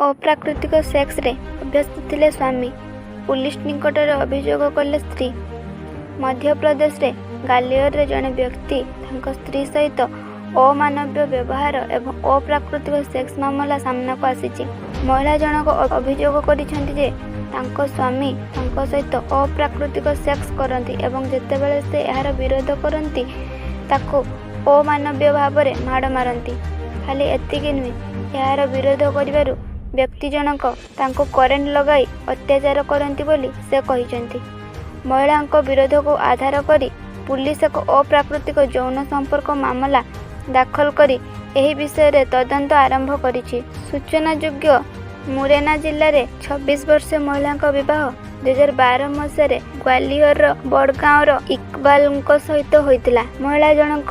ଅପ୍ରାକୃତିକ ସେକ୍ସରେ ଅଭ୍ୟସ୍ତ ଥିଲେ ସ୍ୱାମୀ, ପୁଲିସ ନିକଟରେ ଅଭିଯୋଗ କଲେ ସ୍ତ୍ରୀ। ମଧ୍ୟପ୍ରଦେଶରେ ଗ୍ୱାଲିୟରରେ ଜଣେ ବ୍ୟକ୍ତି ତାଙ୍କ ସ୍ତ୍ରୀ ସହିତ ଅମାନବୀୟ ବ୍ୟବହାର ଏବଂ ଅପ୍ରାକୃତିକ ସେକ୍ସ ମାମଲା ସାମ୍ନାକୁ ଆସିଛି। ମହିଳା ଜଣକ ଅଭିଯୋଗ କରିଛନ୍ତି ଯେ ତାଙ୍କ ସ୍ୱାମୀ ତାଙ୍କ ସହିତ ଅପ୍ରାକୃତିକ ସେକ୍ସ କରନ୍ତି ଏବଂ ଯେତେବେଳେ ସେ ଏହାର ବିରୋଧ କରନ୍ତି, ତାକୁ ଅମାନବୀୟ ଭାବରେ ମାଡ଼ ମାରନ୍ତି। ଖାଲି ଏତିକି ନୁହେଁ, ଏହାର ବିରୋଧ କରିବାରୁ ବ୍ୟକ୍ତି ଜଣକ ତାଙ୍କୁ କରେଣ୍ଟ ଲଗାଇ ଅତ୍ୟାଚାର କରନ୍ତି ବୋଲି ସେ କହିଛନ୍ତି। ମହିଳାଙ୍କ ବିରୋଧକୁ ଆଧାର କରି ପୁଲିସ ଏକ ଅପ୍ରାକୃତିକ ଯୌନ ସମ୍ପର୍କ ମାମଲା ଦାଖଲ କରି ଏହି ବିଷୟରେ ତଦନ୍ତ ଆରମ୍ଭ କରିଛି। ସୂଚନାଯୋଗ୍ୟ, ମୁରେନା ଜିଲ୍ଲାରେ 26 ବର୍ଷୀୟ ମହିଳାଙ୍କ ବିବାହ 2012 ମସିହାରେ ଗ୍ୱାଲିୟରର ବଡ଼ଗାଓଁର ଇକବାଲଙ୍କ ସହିତ ହୋଇଥିଲା। ମହିଳା ଜଣକ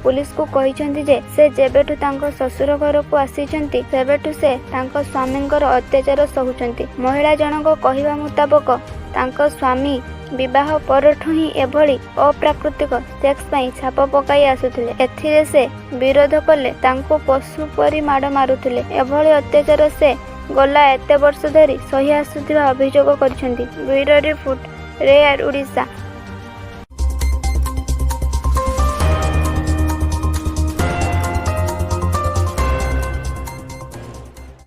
ପୁଲିସକୁ କହିଛନ୍ତି ଯେ ସେ ଯେବେଠୁ ତାଙ୍କ ଶ୍ୱଶୁର ଘରକୁ ଆସିଛନ୍ତି, ସେବେଠୁ ସେ ତାଙ୍କ ସ୍ୱାମୀଙ୍କର ଅତ୍ୟାଚାର ସହୁଛନ୍ତି। ମହିଳା ଜଣକ କହିବା ମୁତାବକ, ତାଙ୍କ ସ୍ୱାମୀ ବିବାହ ପରଠୁ ହିଁ ଏଭଳି ଅପ୍ରାକୃତିକ ସେକ୍ସ ପାଇଁ ଛାପ ପକାଇ ଆସୁଥିଲେ। ଏଥିରେ ସେ ବିରୋଧ କଲେ ତାଙ୍କୁ ପଶୁ ପରି ମାଡ଼ ମାରୁଥିଲେ। ଏଭଳି ଅତ୍ୟାଚାର ସେ ଗଲା ଏତେ ବର୍ଷ ଧରି ସହି ଆସୁଥିବା ଅଭିଯୋଗ କରିଛନ୍ତି। Bureau report, rare Odisha.